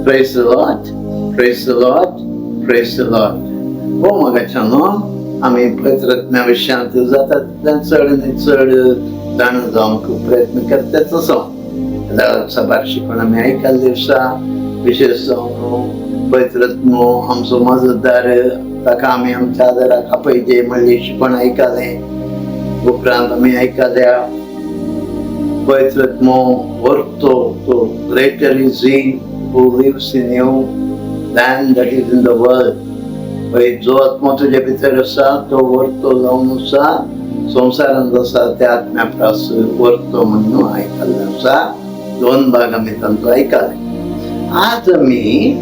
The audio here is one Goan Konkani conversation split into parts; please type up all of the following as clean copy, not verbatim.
Praise the Lord, praise the Lord, praise the Lord. हो मोगाच्यानो, आमी पवित्र विशयांत जाता तितल्यान चड आनी चड जाणा जावंक प्रयत्न करता. तसो साबार शिकवण आमी आयकल्ली आसा. विशेश जावन पवित्र आमचो मजतदार, ताका आमी आमच्या आदाराक आपयचे म्हणली शिकवण आयकलें. उपरांत आमी आयकल्या पवित्र व्हरतो तो, "Greater is he who lives in you than that is in the world." पळय, जो आत्मो तुज्या भितर आसा तो व्हरतो जावन आसा, संवसारांत आसा त्या आत्म्या परस व्हरतो म्हणून आयकल्लें आसा. दोन भाग आमी तांचो आयकले. आज आमी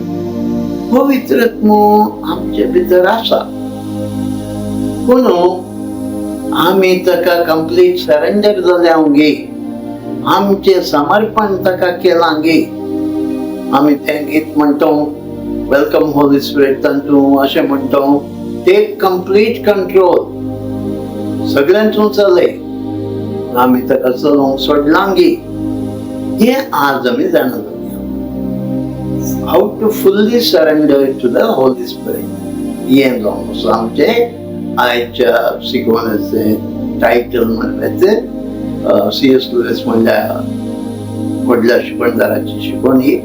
पवित्र आत्मो आमचे भितर आसा, पूण आमी ताका कंप्लीट सरेंडर जाल्या गे? आमचें समर्पण ताका केलां गे? आमी तें गीत म्हणतो, "welcome Holi spirit", तातूंत अशें म्हणतो, "Take complete control", सगळ्यांतून चलय. आमी ताका चलोवंक सोडलां गे? हें आज आमी जाणा जावया, how to fully surrender to the Holy Spirit. हें जावन आसा आमचें आयच्या शिकवणेचें टायटल म्हणल्यार, सी एस लुईस म्हणल्या व्हडल्या शिकवणदाराची शिकवण ही.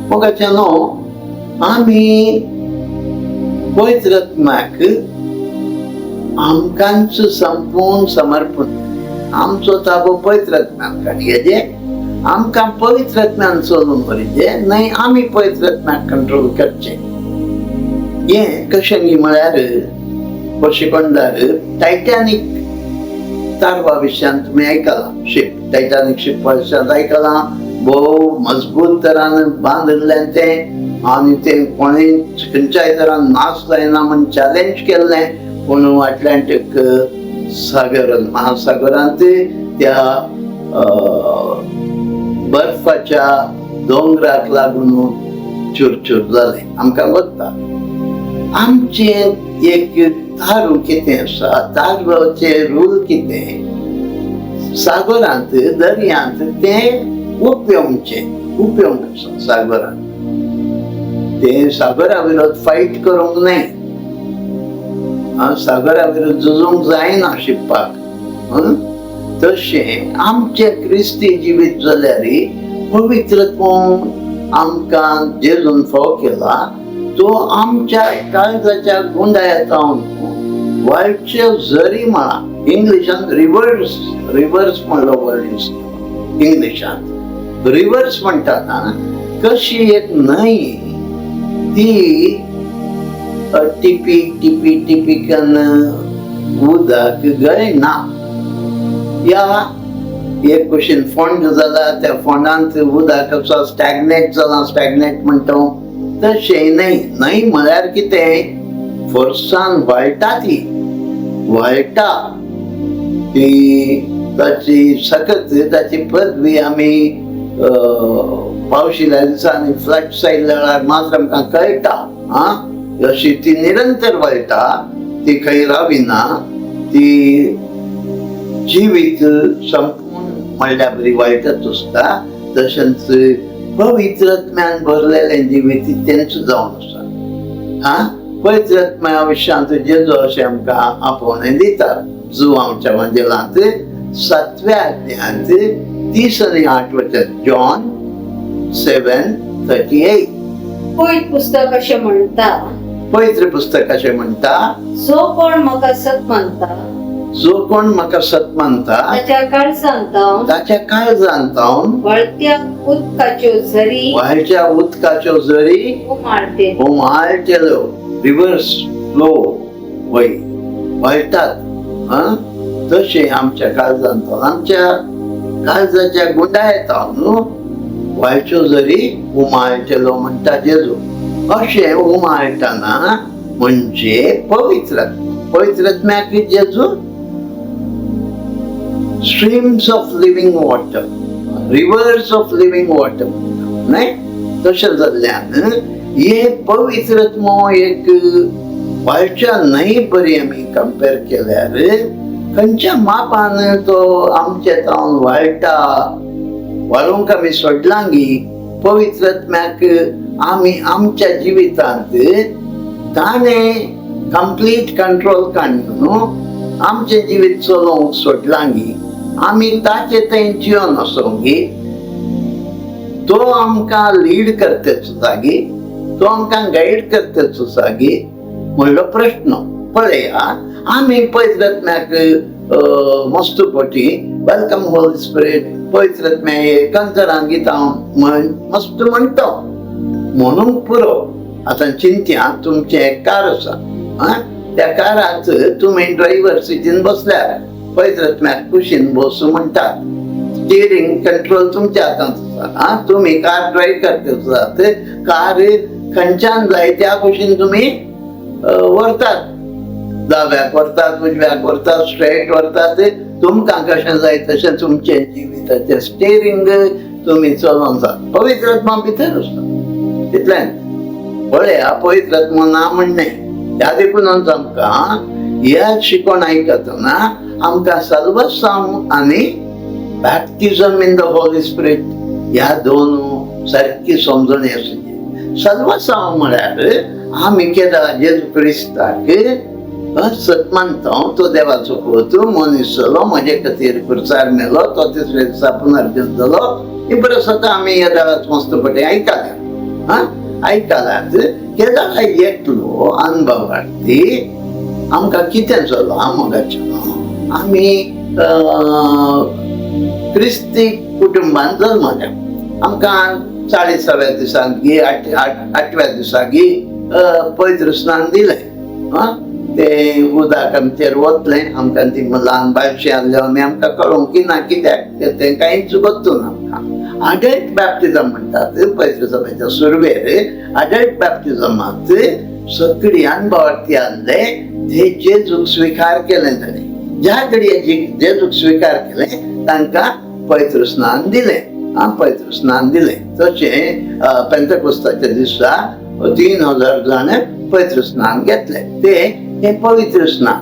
मोगाच्यानो, आमी पवित्र आत्म्याक आमकांच संपूर्ण समर्पण, आमचो ताबो पवित्र आत्म्याक हेजे, आमकां पवित्र आत्म्यान चलून व्हरचे न्हय, आमी पवित्र आत्म्याक कंट्रोल करचें. हें कशें न्ही म्हळ्यार, हो शिकवणदार टायटॅनीक तारवा विशयान तुमी आयकलां, शीप, टायटॅनीक शीप विशयांत आयकलां. भोव मजबूत तरान बांदिल्लें तें आनी तें कोणें खंयच्याय तरान नाश जायना म्हूण चॅलेंज केल्लें. पूण अटलांटीक सागरान, महासागरांत त्या बर्फाच्या दोंगराक लागून चूरचूर जालें. आमकां वता आमचें एक तारू कितें आसा, तारवाचे रूल कितें, सागरांत, दर्यांत तें उपेवचें, उपेवंक आसा सागरांत. तें सागरा विरोध फायट करूंक न्हय, सागरा विरोध झुजूंक जायना शिकपाक. तशें आमचें क्रिस्ती जिवीत जाल्यार पवित्रत्व आमकां जेजून फाव केला, तो आमच्या काळजाच्या गुंडाया जावन व्हाळचे झरी म्हणा. इंग्लिशान रिवर्स, रिवर्स म्हणलो वर्ड इंग्लिशांत. रिवर्स म्हणटाना कशी एक न्हंय ती टिपी टिपी टिपिकन उदक गळना, या एक भशेन फोंड जाला, त्या फोंडांत उदक असो स्टॅग्नेट जाला, स्टॅग्नेट म्हणटा, तशें न्हय. न्हंय म्हळ्यार कितें? फोर्सान व्हाळटा, ती व्हाळटा ती. ताची सकत, ताची पदवी आमी पावशिल्या दिसांनी, फ्लड्स आयल्या वेळार मात्र आमकां कळटा. आं, अशी ती निरंतर व्हाळटा, ती खंय राविना. ती जिवीत संपूर्ण म्हणल्या बरी वायटच आसता. तशेंच पवित्र आत्म्यान भरलेलें जिवीत तेंच जावन आसा. हा, पवित्र आत्म्या विशयांत जेजू अशें आमकां आपोवणें दिता, जुवांवच्या वांजेलांत सातव्या अध्यायांत 38 वचन, जॉन 7:38. पवित्र पुस्तक अशें म्हणटा, पवित्र पुस्तक अशें म्हणटा, जो कोण म्हाका सत मानता, जो कोण म्हाका सत मानता, ताच्या काळजांत ताच्या काळजांत व्हाळत्या उदकाच्यो झरी व्हाळच्या उदकाच्यो झरी उमाळते. उमाळटेल्यो, रिवर्स फ्लो वय व्हाळटात. आं, तशें आमच्या काळजांत, आमच्या काळजाच्या गुंडा येता न्हू, व्हाळच्यो झरी उमाळटेलो म्हणटा जेजू. अशें उमाळटाना म्हणजे पवित्र पवित्र आत्म्याक जेजू streams of living water, rivers of living water न्हय? तशें जाल्ल्यान हे पवित्र आत्मो एक व्हाळच्या न्हंय बरी आमी कंपेर केल्यार, खंयच्या मापान तो आमचे जावन व्हाळटा, व्हाळूंक आमी सोडलां गी? पवित्र आत्म्याक आमी आमच्या जिवितांत ताणें कंप्लीट कंट्रोल काडून न्हू आमचें जिवीत चलोवंक सोडलां गी, आमी ताचे थंय जिवन आसोंक गी, तो आमकां लीड करतेच जागी, तो आमकां गायड करतेच जागी म्हणलो प्रश्न. पळया, आमी पवित्र मस्त पटी welcome Holi spirit, पवित्र हे कंतरां गितां म्हण मस्त म्हणटा म्हणून पुरो. आतां चिंत्या, तुमचें एक कार आसा. आं, त्या कारांत तुमी ड्रायव्हर सिटीन बसल्यार, पवित्र कुशीन बसूं म्हणटात, स्टियरिंग कंट्रोल तुमच्या हातांत आसा. आं, तुमी कार ड्रायव्ह करता, कार खंयच्यान जाय त्या कुशीन तुमी व्हरतात, दाव्याक व्हरतात, उजव्याक व्हरतात, स्ट्रेट व्हरतात, तुमकां कशें जाय तशें तुमचें जिविताचें स्टियरिंग तुमी चलोवन जाता. पवित्र आत्मा भितर आसता तितलेंच. पळया, पवित्र आत्मा ना म्हणणें त्या देखूनच आमकां ह्या शिकवण आयकतना आमकां साल्वासांव आनी baptism in the Holy Spirit ह्या दोन सारकी समजणी आसची. साल्वासांव म्हळ्यार आमी केदा जेजू क्रिस्ताक सत मानता, तो देवाचो पूत, मनीस जालो, म्हजे खातीर खुर्सार मेलो, तो तिसऱ्या दिसा पुनर्जन जालो. ही बरें सदां आमी ह्या देवाच मस्त पटे आयकल्या. आं, आयकल्यात. केदाळा एकलो अनुभवार्थी आमकां कितें जालो मोगाचें, आमी क्रिस्ती कुटुंबान जल्मल्या, आमकां 40व्या दिसांत गी आठव्या दिसा गी पवित्र स्नान दिलें. आं, तें उदक आमचेर वतलें, आमकां ती ल्हान बाळशी आहल्यो आमी, आमकां कळोंक की ना कित्याक तें कांयच गोत्तू ना आमकां. अडल्ट बॅप्टिजम म्हणटात, पवित्र सभेच्या सुरवेर अडल्ट बॅप्टिजमांत सगळी अनुभवार्थी आहले ते जेजूक स्विकार केलें ताणें. ज्या घडये जेजूक स्विकार केलें तांकां पवित्र स्नान दिलें. आं, पवित्र स्नान दिलें. तशें पेंतकोस्ताच्या दिसा 3000 जाण पवित्र स्नान घेतलें, ते हें पवित्र स्नान.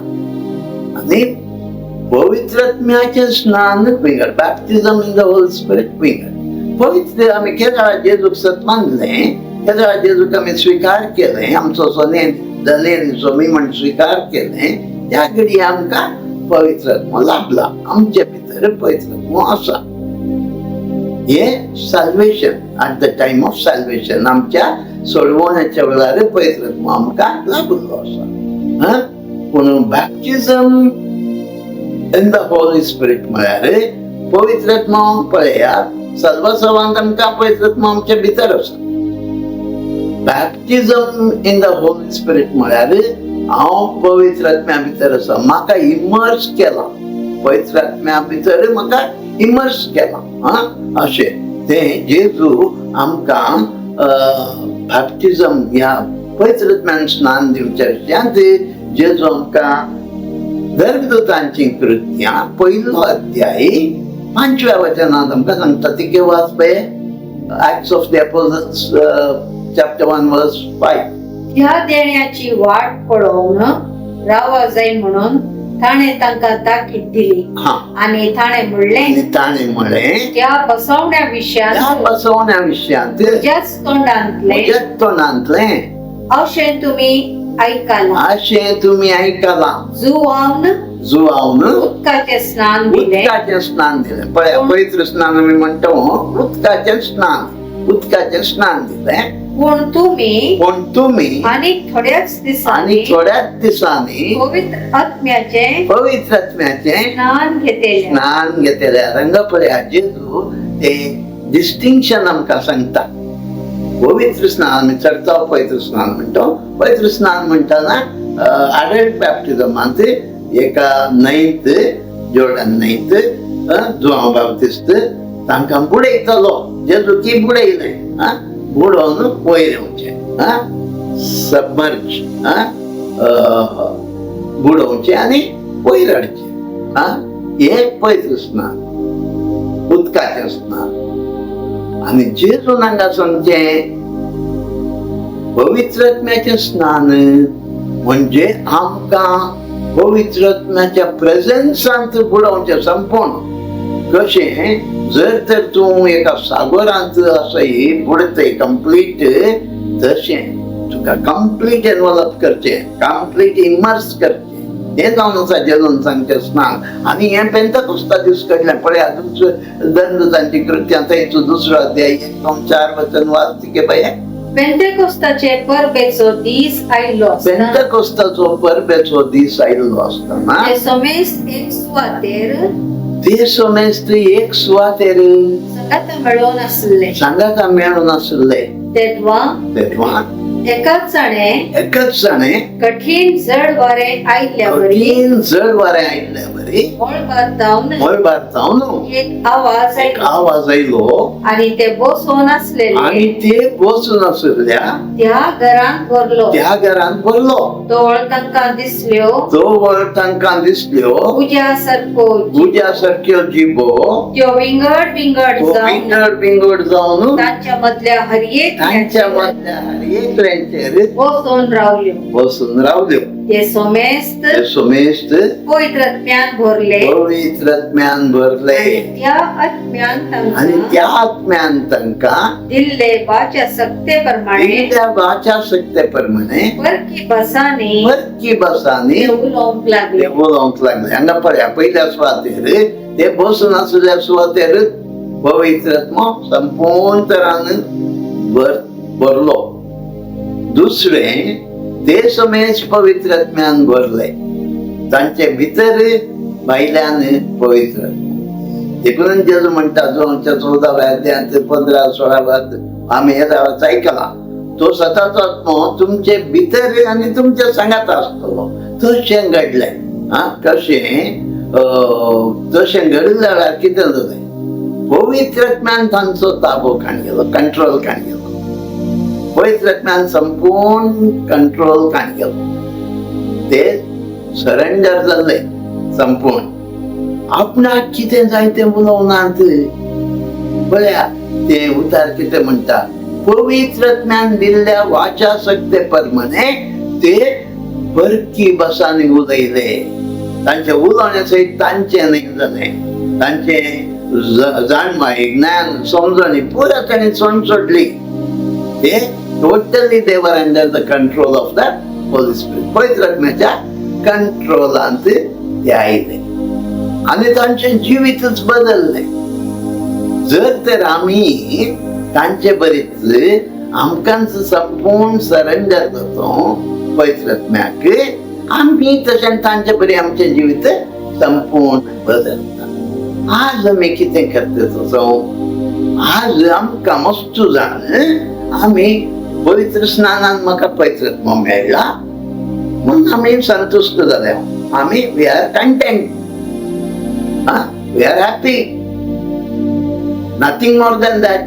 आनी पवित्र आत्म्याचें स्नान विंगड, baptism in the Holy Spirit विंगड. पवित्र आमी केदळा जेजूक सत मानलें, केदळा जेजूक आमी स्विकार केलें, आमचो सोने धने स्वामी म्हण स्विकार केलें, त्या घडये आमकां पवित्र आत्मो लाभला, आमचे भितर पवित्र आत्मो आसा. हे salvation, at the time of salvation, आमच्या सोडवण्याच्या वेळार पवित्र आत्मो आमकां लाभिल्लो आसा. हां, पूण baptism in the Holy Spirit म्हळ्यार पवित्र आत्मो पळयात, साल्वासांवांत आमकां पवित्र आत्मो आमच्या भितर आसा. Baptism in the Holy Spirit म्हळ्यार हांव पवित्र आत्म्या भितर आसा, म्हाका इमर्स केला, पवित्र आत्म्या भितर म्हाका इमर्स केला. हां, अशें तें जेजू आमकां बॅप्टिजम ह्या पवित्र आत्म्यान स्नान दिवच्या विशयांत जेजू आमकां धर्मदूतांची कृत्यां पयलो अध्याय 5व्या वचनांत आमकां सांगता. ती केव्हा वाच पळय, Acts of the Apostles chapter 1 verse 5. ह्या देण्याची वाट पळोवन रावा जाय म्हणून ताणें तांकां ताकीद दिली आनी ताणें म्हणलें, आनी ताणें म्हळें, त्या बसवण्या ह्या विशयांत बसवण्या विशयांत तुज्याच तोंडांतलें म्हज्याच तोंडांतलें अशें तुमी आयकलां अशें तुमी आयकलां. जुवान जुवावन उदकाचें स्नान दिलें. उदकाचें स्नान दिलें. पळय, पवित्र स्नान आमी म्हणटा, उदकाचें स्नान, उदकाचें स्नान दिलें. पूण तुमी पूण तुमी आनी थोड्याच आनी दिसांनी थोड्याच दिसांनी पवित्र आत्म्याचें पवित्र आत्म्याचें स्नान घेतले. स्नान घेतले. रंग पळया, जेजू ते डिस्टिंक्शन आमकां सांगता. पवित्र स्नान आमी चडता पवित्र स्नान म्हणटा. पवित्र स्नान म्हणटना अडल्ट बॅप्टिजमांत एका न्हंयत, जोर्डन न्हंयत, जुआंव बाप्तिस्त तांकां बुडयतलो जेजू की बुडयलें. आं, बुडोवन वयर येवचें, आं, सबमर्ज, आं, बुडोवचें आनी वयर हाडचें. आं, हें पवित्र स्नान, उदकाचें स्नान. आनी जेजून हांगा सांगचें पवित्र आत्म्याचें स्नान म्हणजे आमकां पवित्र आत्म्याच्या प्रेझेन्सांत बुडोवचें संपूर्ण. कशें जर तर तूं एका सागरांत आसा बुडतय कंप्लीट, तशें तुका कंप्लीट एनवलप करचें, कंप्लीट इमर्स करचें. हें जावन आसा जेजून सांगचें स्नान. आनी हें पेंतकोस्ता दीस घडलें. पळया दंडुतांची कृत्यां थंयचो दुसरो अध्याय 1 4 वचन वाच गे बाये. पेंतेकोस्ताचे परबेचो दीस आयिल्लो आसतना, पेंतकोस्ताचो परबेचो दीस आयिल्लो आसतना ते समेस्त एक सुवातेर, ते समेस्त एक सुवातेर सांगाता मेळोवन आसले, सांगाता मेळून आसले. तेदवा तेदवा एकाच जाणे, एकच जाणे कठीण जड वारें आयिल्ल्या वरी, कठीण जड वारें आयिल्ल्या वरी मळबांत जावन मळबार जावन एक आवाज एक आयलो आवाज आयलो आनी ते बसून आसलेले आनी ते बसून आशिल्ल्या त्या घरांत भरलो. त्या घरांत भरलो. तोळ तांकां दिसल्यो, तोवळ तांकां दिसल्यो उज्या सारको, उज्या सारक्यो जिबो, त्यो विंगड विंगड जावन विंगड विंगड जावन तांच्या मदल्या हर एक तांच्या मदल्या हर एकल्याचेर बसून रावल्यो. बसून रावल्यो. ते समेस्त ते समेस्त पवित्र आत्म्यान भरले पवित्र आत्म्यान भरले आनी त्या आत्म्यान आनी तांकां त्या आत्म्यान तांकां दिल्ले वाच्या सक्ते प्रमाणे दिल्ल्या वाचा शक्ते प्रमाणे परकी भासांनी परकी भासांनी ते उलोवंक ते लागले. उलोवंक लागले. हांगा पळया पयल्या सुवातेर ते बसून आशिल्ल्या सुवातेर पवित्र आत्मो संपूर्ण तरान भरलो. दुसरें ते समेज पवित्र आत्म्यान भरले, तांचे भितर भायल्यान पवित्र. देखून जेजू म्हणटा जोनच्या 14व्या अध्यायांत 15-16 आमी हे दावाच आयकलां, तो सताचो आत्मो तुमचे भितर आनी तुमच्या सांगात आसतलो. तशें घडलें. आं कशें तशें घडलें जाल्यार कितें जालें, पवित्र आत्म्यान तांचो ताबो काण गेलो, कंट्रोल काण गेलो. पवित्र आत्म्यान संपूर्ण कंट्रोल काण गेलो, ते सरेंडर जाल्ले संपूर्ण. आपणाक कितें जाय तें उलोवनात. पळया ते उतार कितें म्हणटा, पवित्र आत्म्यान दिल्ल्या वाचा सक्ते प्रमाणे ते परकी भासांनी उलयले. तांचे उलोवणे सयत तांचें न्हय जालें, तांचें जाणमाय ज्ञान समजणी पुरा तांणी सोडली. ते totally they were under the control of the Holy Spirit. पवित्र आत्म्याच्या कंट्रोलांत ते आयले आनी तांचें जिवीतच बदललें. जर तर आमी तांचे बरीच आमकांच संपूर्ण सरेंडर जातो पवित्र आत्म्याक, आमी तशें तांचे बरी आमचें जिवीत संपूर्ण बदलता. आज आमी कितें करता तसो, आज आमकां मस्तू जाण आमी पवित्र स्नानान म्हाका पवित्र आत्मो मेळ्ळा म्हणून आमी संतुश्ट जाले. आमी we are content, we are happy, nothing more than that.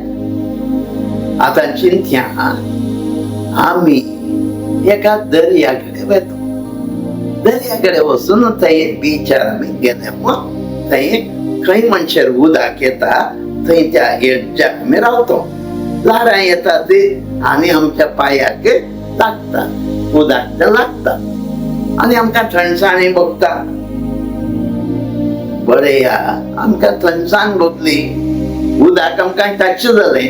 आतां चिंत्या आमी एका दर्या कडेन वता, दर्या कडेन वचून थंय बिचार आमी गेले, थंय खंय म्हणसर उदक येता थंय त्या एडच्याक आमी रावतो. ल्हारां येतात आनी आमच्या पांयाक लागता, उदक तें लागता आनी आमकां थंडसाणी भोगता. बरें या आमकां थंडसाण भोगली, उदक आमकां टच जालें,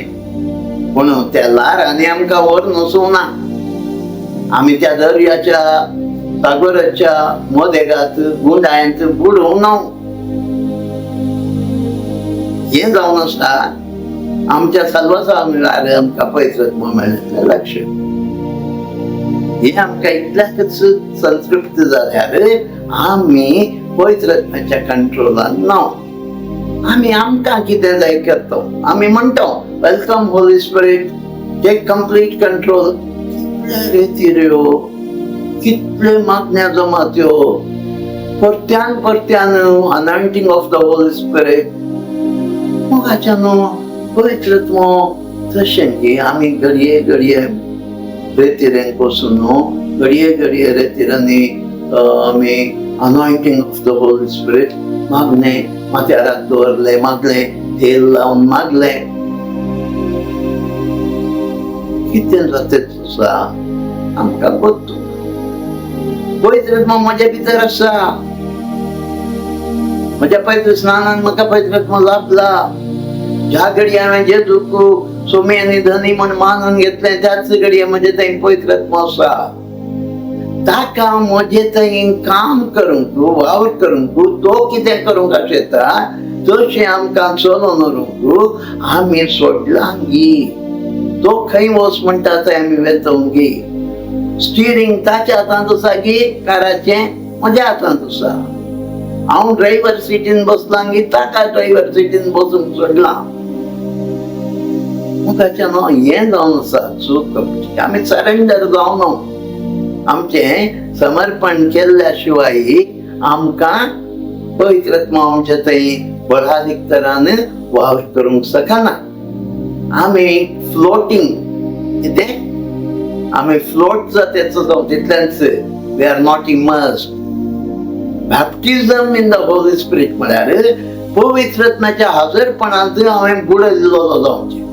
पूण त्या ल्हारांनी आमकां व्हरून वचूंक ना. आमी त्या दर्याच्या सागराच्या मदेगात गुंडायंत बुडोवंक ना. हें जावन आसा आमच्या साल्वासा म्हणल्यार आमकां पवित्र आत्मो मेळ्ळें लक्ष. हें आमकां इतल्याकच संतृप्त जाल्यार आमी पवित्र आत्म्याच्या कंट्रोलान ना. आमी आमकां कितें जाय करता, आमी म्हणटा welcome Holy Spirit, take complete control. कितले रेती रे, कितले मागण्या जमात्यो, परत्यान परत्यान anointing of the Holy Spirit. मोगाच्या न्हू पवित्र आत्मो तशें की आमी घडये घडये रेतिरेन बसून न्हू, घडये घडये रेतिरांनी आमी anointing of the Holy Spirit मागणें, माथ्यार हात दवरले मागलें, तेल लावन मागलें. कितें जाता आसा आमकां गोत्तू. पवित्र आत्मो म्हज्या भितर आसा, म्हज्या पवित्र स्नानान म्हाका पवित्र आत्मो लाभला. ज्या घडी हांवें जेजूक सोमी आनी धनी म्हण मानून घेतलें त्याच घडये म्हजे थंय पवित्र आत्मो आसा. ताका म्हजे थंय काम करूंक, वावर करूंक, तो कितें करूंक आशेता तशें आमकां चलोवन व्हरूंक आमी सोडलां गी. तो खंय वच म्हणटा थंय आमी वेतोंगी गी. स्टिरींग ताच्या हातांत आसा गी काराचें म्हज्या हातांत आसा. हांव ड्रायव्हर सिटीन बसलां गी ताका ड्रायव्हर सिटीन बसूंक सोडलां. मुखाचें न्हू हें जावन आसा चूक आमची. आमी सरेंडर जावन आमचें समर्पण केल्ल्या शिवाय आमकां पवित्र आत्मो आमचे थंय बळादीक तरान वावर करूंक शकना. आमी फ्लोटींग कितें आमी फ्लोट जातेच जावं तितलेंच. We are not immersed. Baptism in the Holy Spirit म्हळ्यार पवित्र आत्म्याच्या हाजरपणांत हांवें बुडयल्लो जावचें.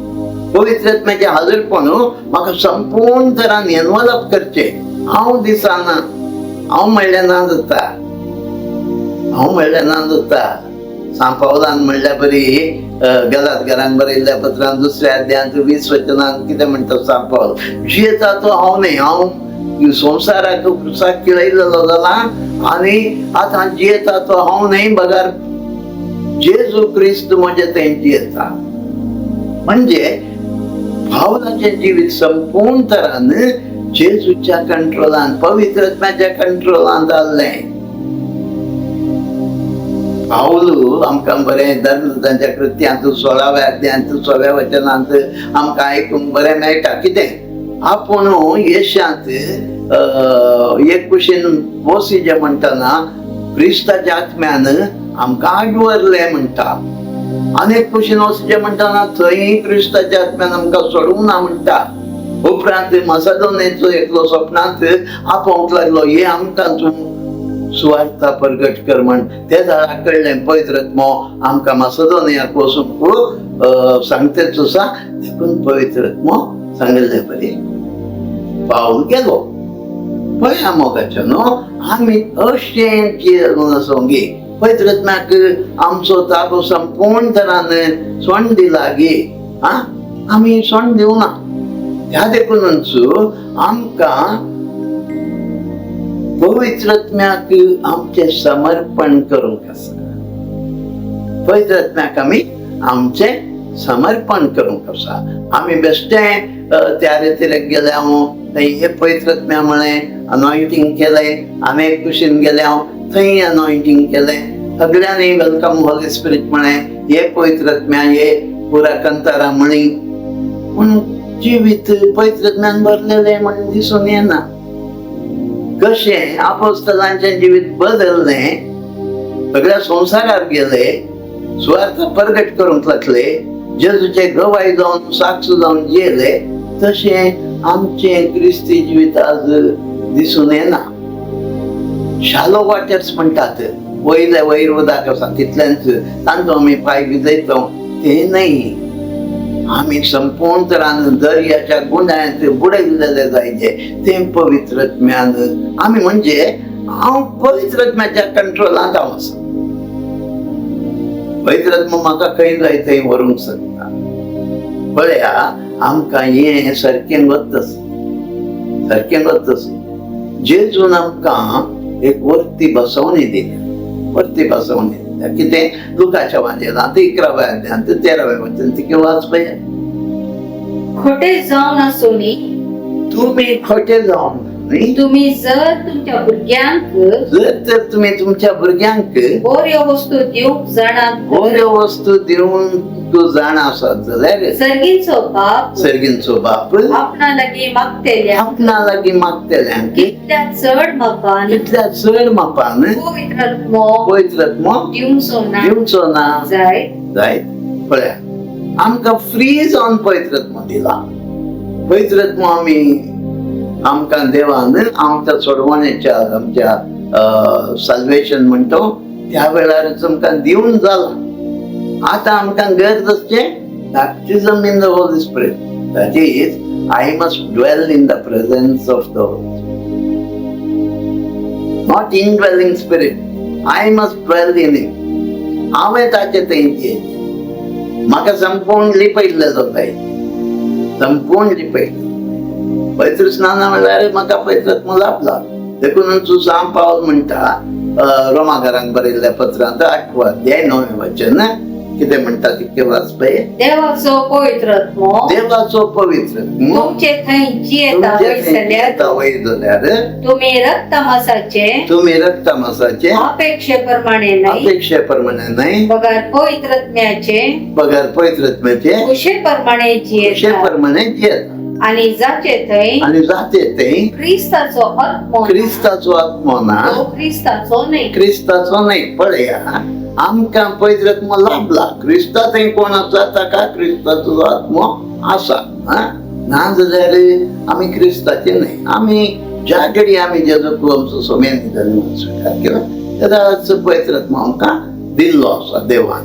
पवित्र आत्म्याचें हाजरपण म्हाका संपूर्ण तरान एनवलप करचें. हांव दिसना, हांव म्हणल्यार ना जाता, हांव म्हणल्यार ना जाता. सांपावलान म्हणल्या बरी गलात घरान बरयल्ल्या पत्रान दुसऱ्या अध्यायांत 20 वचनान कितें म्हणटा सांपावल, जियेता तो हांव न्हय, हांव संवसाराक क्रुसाक किळयलेलो जाला आनी आतां जियेता तो हांव न्हय बगर जेजू क्रिस्त म्हजे थंय जियेता. म्हणजे पावलाचें जिवीत संपूर्ण तरान जेजूच्या कंट्रोलान, पवित्र आत्म्याच्या कंट्रोलान जाल्लें. पावलू आमकां बरें धर्मदूतांच्या कृत्यांत 16व्या अध्यायांत 16व्या वचनांत आमकां आयकूंक बरें मेळटा कितें आपूण येशांत एक कुशीन वोसी जे म्हणटना क्रिस्ताच्या आत्म्यान आमकां आडवरलें म्हणटा. आनी एक कुशीन वचचें म्हणटना थंय क्रिस्ताच्या आत्म्यान आमकां सोडूंक ना म्हणटा. उपरांत मसादोनेचो एकलो सपनांत आपोवंक लागलो, हे आमकां तूं सुवार्ता प्रगट कर म्हण. ते जाळा कळ्ळें पवित्र आत्मो आमकां मासदोनियाक वचूंक सांगतेच आसा. देखून पवित्र आत्मो सांगिल्ले बरी पावल गेलो. पळया मोगाचो न्हू आमी अशें जियेवन पवित्र आत्म्याक आमचो ताबो संपूर्ण तरान सोंड दिला गी. आं आमी सोंड दिवना. ह्या देखूनच आमकां पवित्र आत्म्याक आमचें समर्पण करूंक आसा. पवित्र आत्म्याक आमी आमचें समर्पण करूंक आसा. आमी बेश्टें त्या रितीक गेले हांव थंय हे पवित्र आत्म्या म्हळें अनॉयंटींग केलें. आमी एक कुशीन गेले हांव थंय अनॉयंटींग केलें. सगळ्यांनी welcome Holi spirit म्हळें, हे पवित्र आत्म्या हे पुरा कंतारा म्हणी. पूण जिवीत पवित्र आत्म्यान भरलेलें म्हण दिसून येना. कशें आपोस्तलांचें जिवीत बदललें, सगळ्या संवसारार गेले, सुवार्थ प्रगट करूंक लागले, जेजूचे गवाय जावन साक्ष जावन जियेले, तशें आमचें क्रिस्ती जिवीत आज दिसून येना. शालो वॉटर्स म्हणटात, वयले वयर उदक आसा तितलेंच तांचो आमी पांय भिजयतो तें न्हय. आमी संपूर्ण तरान दर्याच्या गुंडायांत बुडयल्ले जायचे तें पवित्र आत्म्यान आमी म्हणजे हांव पवित्र आत्म्याच्या कंट्रोलांत हांव आसा. पवित्र आत्मो म्हाका खंय जाय थंय व्हरूंक शकता. पळया आमकां हें सारकें वतस, सारकें वतस. जेजून आमकां एक वर्ती बसवणी दिल्या, वर्ती बसवणी दिल्या. कितें लुकाच्या वांजेलांत 11व्या अध्यायांत 13व्या वचन तिके वाच पळया. खोटे जावन आसूनी तुमी खोटे जावन न्ही, तुमी जर तुमच्या भुरग्यांक जर तर तुमी तुमच्या भुरग्यांक बऱ्यो वस्तू दिवंक जाणात, बऱ्यो वस्तू दिवन तूं जाणा आसत जाल्यार सर्गीचो बाप सर्गींचो बाप आपणा लागीं मागतेल्या आपणा लागीं मागतल्यांक कितल्या चड मापान कितल्या चड मापान पवित्र आत्मो पवित्र आत्मो दिवचो ना दिवचो ना जायत. जायत. पळया आमकां फ्री जावन पवित्र आत्मो दिला. पवित्र आत्मो आमी आमकां देवान आमच्या सोडवणेच्या आमच्या साल्वेशन म्हणतो त्या वेळारच आमकां दिवन जाला. आतां आमकां गरज आसचें baptism in the Holy Spirit. That is, I must dwell in the presence of the Holy Spirit, not indwelling spirit. I must dwell in him. हांवें ताचे थंय जियेचें. म्हाका संपूर्ण लिपयल्लें जाय, संपूर्ण लिपयल्लें. पवित्र स्नाना म्हणल्यार म्हाका पवित्र आत्मो लाभला. देखून तूं सांत पावल म्हणटा रोमाकारांक बरयल्ल्या पत्रांत 8वो अध्याय 9वें वचन कितें म्हणटा तितकें वाच पळय. देवाचो पवित्र आत्मो, देवाचो पवित्र आत्मो तुमचे थंय जियेता तुमचे थंय वयसल्यार जियेता वय जाल्यार तुमी रक्तमासाचे तुमी रक्तमासाचे अपेक्षे प्रमाणे न्हय, अपेक्षे प्रमाणे न्हय, बगर पवित्र आत्म्याचे बगर पवित्र आत्म्याचे कुशे प्रमाणे जियेता प्रमाणे जियेता. आनी जाचे थंय आनी जाते थंय क्रिस्ताचो आत्मो ना, क्रिस्ताचो आत्मो ना, तो क्रिस्ताचो न्हय. क्रिस्ताचो न्हय. पळया, आमकां पवित्र आत्मो लाभला. क्रिस्ता थंय कोण आसा ताका क्रिस्ताचो आत्मो आसा. ना जाल्यार आमी क्रिस्ताचे न्हय. आमी ज्या घडी आमी जेजू आमचो सोमेन स्विकार केलो तेदाच पवित्र आत्मो आमकां दिल्लो आसा देवान.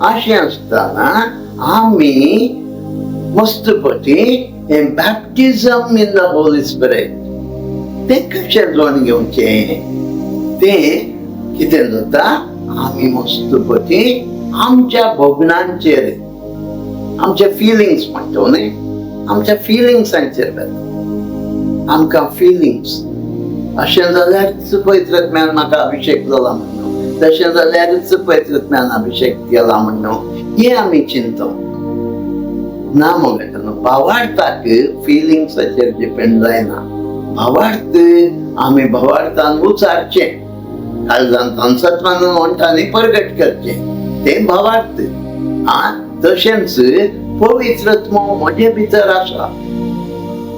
अशें आसतना आमी मस्तपटी हें baptism in the Holy Spirit तें कशें जाण घेवचें? तें कितें जाता, आमी मस्तपटी आमच्या भोगणांचेर, आमच्या फिलिंग्स म्हणटा न्हय, आमच्या फिलिंग्सांचेर वेता. आमकां फिलिंग्स अशें जाल्यारच पवित्र आत्म्यान म्हाका अभिशेक जाला म्हणून, तशें जाल्यारच पवित्र आत्म्यान अभिशेक केला म्हणून हें आमी चिंतता ना. मगो भावार्थाक फिलिंग्साचेर डिपेंड जायना. भावार्थ आमी भावार्थान उचारचें, काळजान सत्वान ओंठांनी परगट करचें, तें भावार्थ. तशेंच पवित्र आत्मो म्हजे भितर आसा,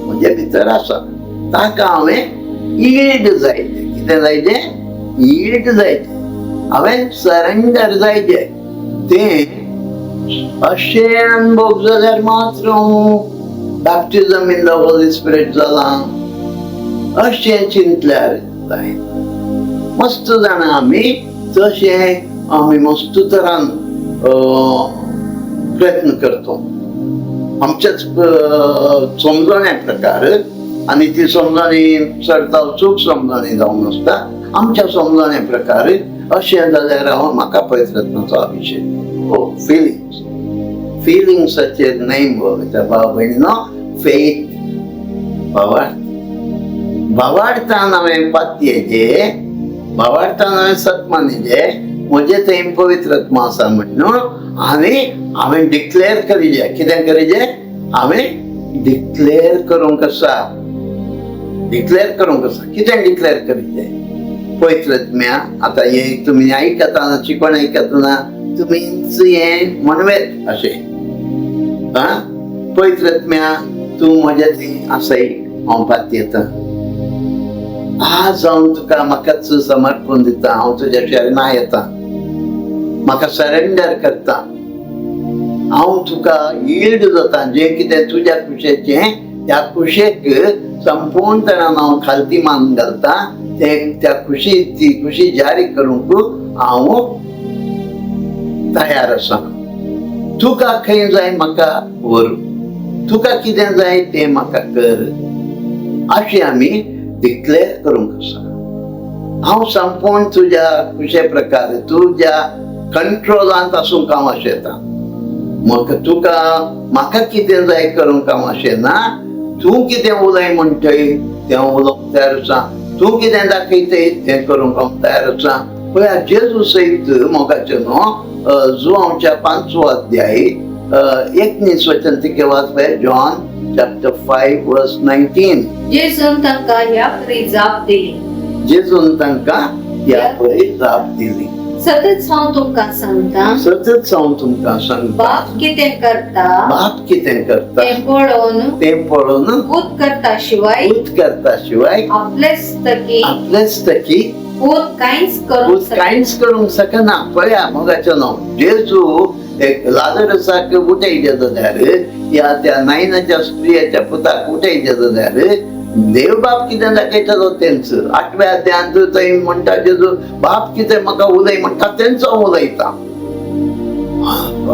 म्हजे भितर आसा, ताका हांवें यील्ड जायजें. कितें जायजें? यील्ड जायजें. हांवें सरेंडर जायजें. तें अशें अनुभव जाल्यार मात्र baptism in the Holy Spirit जालां अशें चिंतल्यार जायना. मस्त जाणां आमी तशें आमी मस्त तरान प्रयत्न करतो आमच्याच समजण्या प्रकार. आनी ती समजणी चडता चूक समजणी जावन आसता. आमच्या समजण्या प्रकार अशें जाल्यार हांव म्हाका पवित्र आत्म्याचो अभिशेक. हो फिलिंग्स, फिलिंग्साचेर न्हय मगो भाव भयणीनो, फेथ, भावार्थ. भावार्थान हांवें पातयेचें, भावार्थान हांवें सत्मानीचें, म्हजें थंय पवित्र आत्मो आसा म्हणून आनी हांवें डिक्लेर करीजे. कितें करीजे? हांवें डिक्लेर करूंक आसा, डिक्लेर करूंक आसा. कितें डिक्लेर करीजे? पवित्र आत्म्या, आतां हें तुमी आयकतना, शिकवण आयकतना तुमीच हें म्हणवेत अशें, पवित्र आत्म्या तूं म्हज्या थंय आसाय, हांव पातयेता. आज हांव तुका म्हाकाच समर्पण दिता, हांव तुज्या शरणा येता, म्हाका सरेंडर करता, हांव तुका यील्ड जाता. जें कितें तुज्या कुशेचें त्या कुशेक संपूर्ण तरान हांव खालती मान घालता. तें त्या खुशी, ती खुशी जारी करूंक हांव तयार आसा. तुका खंय जाय म्हाका व्हर, तुका कितें जाय तें म्हाका कर, अशें आमी डिक्लेर करूंक आसा. हांव संपूर्ण तुज्या कुशे प्रकार तुज्या कंट्रोलांत आसूंक हांव आशेता. म्हाका तुका म्हाका कितें जाय करूंक हांव आशेना. तूं कितें उलय म्हणटय तें उलोवंक तयार आसा, तूं कितें दाखयतय तें करूंक हांव तयार आसा. पळया जेजू सयत मोगाचें न्हू जुवांवच्या 5वो अध्याय 19 वचन तिके वाच पळय. जॉन चॅप्टर 5 वर्स 19. जेजून तांकां ह्या परी जाप दिली. जेजून तांकां ह्या परी जाप दिली. सतत हांव तुमकां सांगता, सतत हांव तुमकां सांगता, बाप कितें करता, बाप कितें करता तें पळोवन, तें पळोवन पूत करता शिवाय, पूत करता शिवाय आपलेच तकी, आपलेच तकी पूत कांयच करूंक कांयच करूंक शकना. पळया मोगाचें न्हू, जेजू एक लाजरसाक उठयचें जाल्यार या त्या नायनाच्या स्त्रियाच्या पुताक उठयचें जाल्यार देव बाप कितें दाखयतलो तेंच. 8व्या अध्यायांत थंय म्हणटा जेजू, बाप कितें म्हाका उलय म्हणटा तेंच हांव उलयता.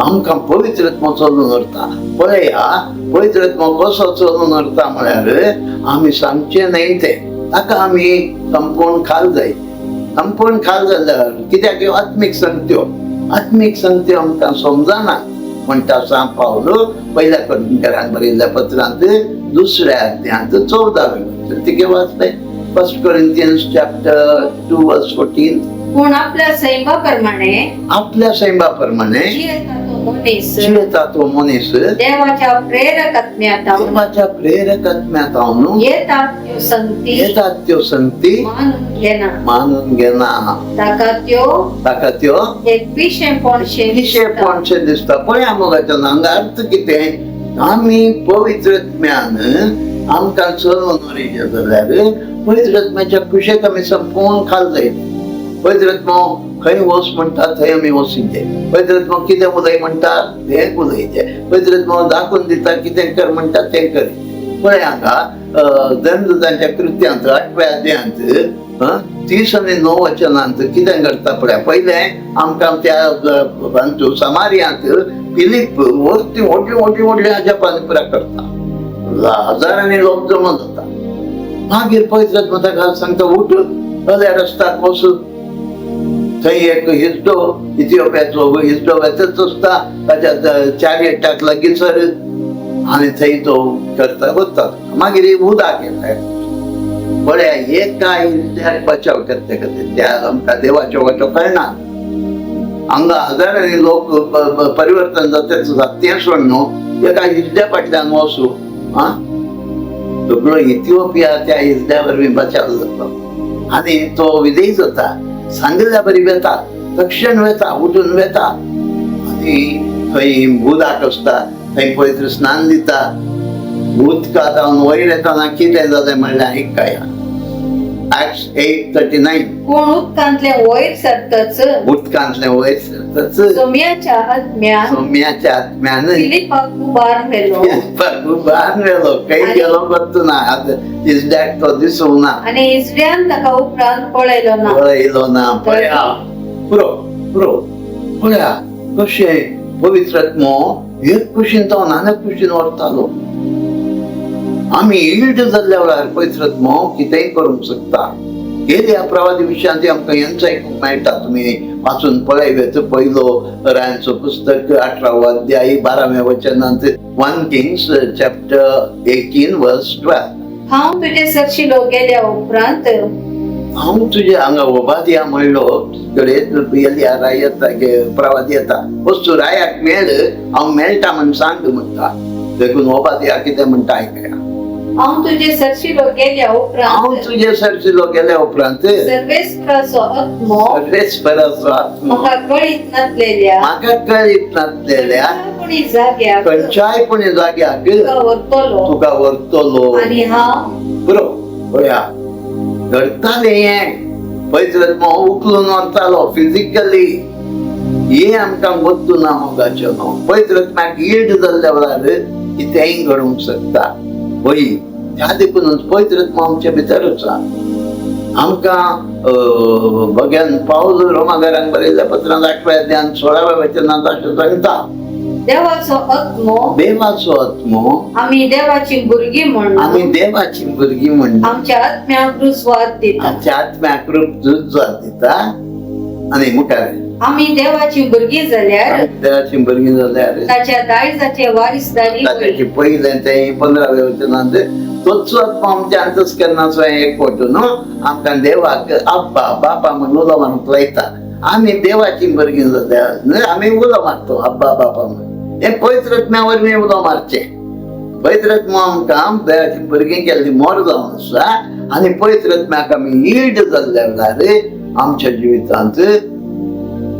आमकां पवित्र आत्मो चलून व्हरता. पळया पवित्र आत्मो कसो चलून व्हरता म्हळ्यार आमी सांगचें न्हय तें, ताका आमी संपूर्ण खाल जाय. संपूर्ण खाल जाल्यार कित्याक ह्यो आत्मीक संगत्यो आत्मीक संगती आमकां समजना म्हणटा सांत पावल पयल्या कोरिंथकरांक बरयल्ल्या पत्रांत दुसऱ्या अध्यायांत 14वें वचन. तिगे वाचलें, 1 Corinthians chapter 2 verse 14. पूण आपल्या सैमा प्रमाणे, आपल्या सैमा प्रमाणे जियेता तो मनीस, जियेता तो मनीस देवाच्या प्रेरक आत्म्यात देवाच्या प्रेरक आत्म्यात जावन येतात त्यो संगती येतात त्यो संगती मानून घेना. मानून घेना. ताका त्यो ताका त्यो एक पिशेपणशें पिशेपणशें दिसता. पळया मोगाच्या, हांगा अर्थ कितें? आमी पवित्र आत्म्यान आमकां चलोवन व्हरिजे जाल्यार पवित्र आत्म्याच्या कुशेक आमी संपूर्ण खाल जायत. पवित्र आत्मो खंय वच म्हणटा थंय आमी वचुंचे. पवित्र आत्मो कितें उलय म्हणटा तें उलयचें. पवित्र आत्मो दाखोवन दिता कितें कर म्हणटा तें कर. पळय हांगा धर्मदूतांच्या कृत्यांत 8व्या अध्यायांत 39 वचनांत कितें करता पळया. पयलें आमकां त्या हातूंत समारियांत फिलीप व्हडली व्हडली व्हडली व्हडली अजापां पुरा करता, हजारांनी लोक जमा जाता. मागीर पवित्र आत्मो ताका सांगता, उठ, जाल्यार रस्त्याक वच, थंय एक हिजडो, इथिओपियाचो हिजडो वेतच आसता, ताच्या चारियटाक लागींसर आनी थंय तो करता वता. मागीर उदक येता. पळया, एका हिजड्याक बचाव करता खातीर त्या आमकां देवाच्यो वाटो कळना. हांगा हजारांनी लोक परिवर्तन जाता तें सोड न्हू, एका हिजड्या फाटल्यान वचूं. आं, सगळो इथिओपिया त्या हिजड्या वरवीं बचाव जाता आनी तो विजयी जाता. सांगिल्ल्या बरी वेता, तक्षण वेता, उठून वेता आनी थंय उदक आसता, थंय पवित्र स्नान दिता. उदका जावन वयर येतना कितें जालें म्हणल्यार आयकया, Acts 8:39. पूण उदकांतले वयर सरतच, उदकांतलें वयर सरतच, सोम्याच्या आत्म्यान सोम्याच्या आत्म्यान फिलिपाक उबार व्हेलो. उबार व्हेलो. खंय गेलो वचूं ना, आतां हिजड्याक तो दिसूंक ना. आनी हिजड्यान ताका उपरांत पळयलो ना. पळयलो ना. पळया, पुरो पुरो. पळया कशें पवित्र आत्मो एक कुशीन तो नानक कुशीन व्हरतालो. आमी इल्ड जाल्ल्या वेळार पवित्र आत्मो कितेंय करूंक शकता. एलिया प्रवादी विशयांत आमकां हेंच आयकूंक मेळटा. तुमी वाचून पळय, पयलो रायांचो पुस्तक 18वो अध्याय 12व्या वचनांत, 1 Kings chapter 18 verse 12. हांव तुजे सरशिलो गेल्या उपरांत, हांव तुजे हांगा ओबादिया म्हणलो कडेन एलिया राय येता, प्रवादी येता, वस्तू रायाक मेळ, हांव मेळटा म्हण सांग म्हणटा. देखून ओबादिया कितें म्हणटा आयकया. हांव तुजे सरशिलो गेल्या हांव उपरांत, तुजे सरशिलो गेल्या उपरांत, सर्वेस्पराचो आत्मो सर्वेस्पराचो आत्मो म्हाका कळीत नासलेल्या म्हाका कळीत नासलेल्या कोणी जाग्याक खंयच्याय कोणी जाग्याक तुका व्हरतलो तुका व्हरतलो. आनी हांव बरो, पळया घडतालें हें. पवित्र आत्मो उखलून व्हरतालो फिजिकली. हें आमकां वस्तू ना मोगाचें न्हू. पवित्र आत्म्याक इल्ड जाल्ल्या वेळार कितेंय घडूंक शकता. वय, ह्या देखूनच पवित्र आत्मो आमच्या भितर आसा. आमकां भग्यान पावल रोमागारांक बरयल्ल्या पत्रांत 8व्या अध्यायान 16व्या वचनांत अशें सांगता, देवाचो आत्मो देवाचो आत्मो आमी देवाची भुरगीं म्हण आमी देवाची भुरगीं म्हण आमच्या आत्म्याक रुजवात दिता. आमच्या आत्म्याक रुजवात दिता. आनी मुखार, आमी देवाची भुरगीं जाल्यार, आमी देवाची भुरगीं जाल्यार ताच्या दायजाचे वारिसदारी ताच्याची पयलें तें 15व्या वचनांत, तोच आत्मो आमच्या अंतस्करणाचो एक पटू न्हू आमकां देवाक अब्बा बापा म्हण उलो मारूंक लायता. आमी देवाची भुरगीं जाल्यार आमी उलो मारतो अब्बा बापा म्हण. हें पवित्र आत्म्या वरवीं उलो मारचें. पवित्र आत्मो आमकां देवाची भुरगीं केल्ली मोर जावन आसा आनी पवित्र आत्म्याक आमी इल्ड जाल्ल्या वेळार आमच्या जिवितांत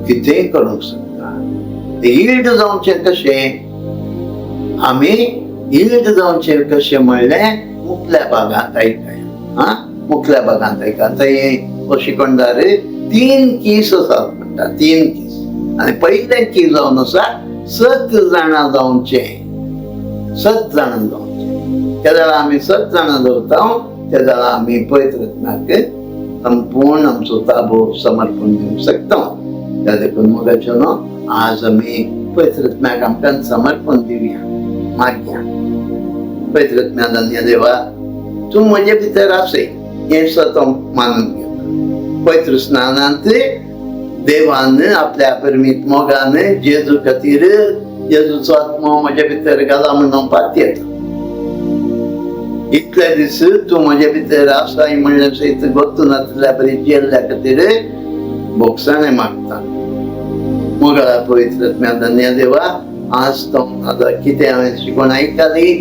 कितेंय करूंक शकता. इल्ड जावचें कशें? आमी इल्ड जावचें कशें म्हणलें मुखल्या भागांत आयकया. आं, मुखल्या भागांत आयका. थंय शिकवणदार 3 कीस आसात म्हणटा, 3 कीस. आनी पयलें की जावन आसा सत जाणां जावचें, सत जाणां जावचें. त्या वेळार आमी सत जाणां जावता त्या वेळार आमी पवित्र आत्म्याक संपूर्ण आमचो ताबो समर्पण दिवंक शकता. त्या देखून मोगाचें न्हू, आज आमी पवित्र आत्म्याक आमकां समर्पण दिवया, मागया. पवित्र आत्म्या धन्य देवा, तूं म्हजे भितर आसय हें सत हांव मानून घेता. पवित्र स्नानांत देवान आपल्या अपरिमीत मोगान जेजू खातीर जेजूचो आत्मो म्हज्या भितर घाला म्हणून हांव पातयेता. इतले दीस तूं म्हज्या भितर आसाय म्हणल्यार सयत गोत्तू नासल्या बरी जियेल्ल्या खातीर भोगसाणें मागता. मोगाळा पवित्र आत्म्या धन्य देवा, आज तो आतां कितें हांवें शिकोवण आयकली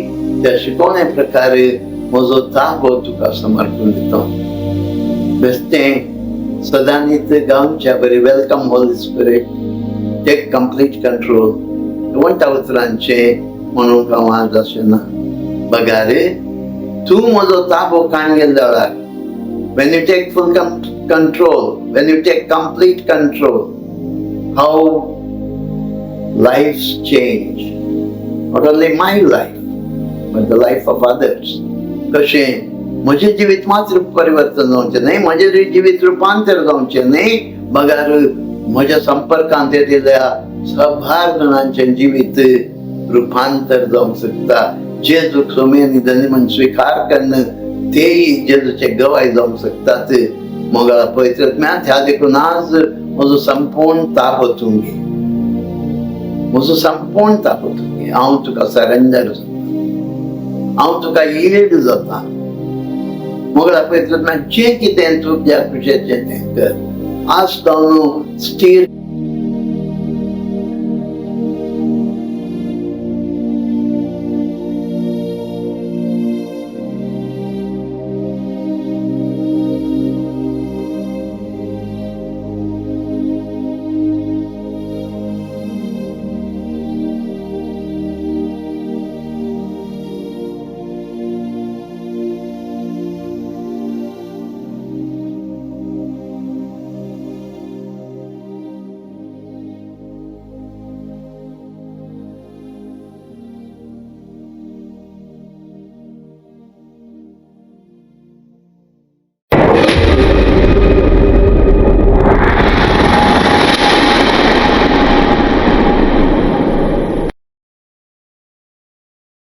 त्या शिकोवणे प्रकारे म्हजो ताबो तुका समर्पण दिता. बेश्टें सदांनीच गांवच्या बरी welcome Holy Spirit, take complete control वण्टा उतरांचें म्हणूंक हांव आज अशें ना. बगार तूं म्हजो ताबो काण गेल्ल्या वेळार, when you take full control, when you take complete control, how lives change. Not only my life, but the life of others. कशें म्हजें जिवीत मात्र परिवर्तन जावचें न्हय, म्हजें जिवीत रुपांतर जावचें न्हय, मगर म्हज्या संपर्कांत येतिल्ल्या सभार जाणांचें जिवीत रुपांतर जावंक शकता. जेजूक सोमी आनी धनी म्हण स्विकार कन्न तेय जेजूचे गवाय जावंक शकतात. मोगाळ पवित्र आत्म्या, ह्या देखून आज म्हजो संपूर्ण ताबो तूं घे, म्हजो संपूर्ण ताबो तूं घे. हांव तुका सरेंडर जाता, हांव तुका यील्ड जाता. मोगळा पवित्र आत्म्या, जें कितें तुज्या खुशेचें तें कर. आज तो स्थिर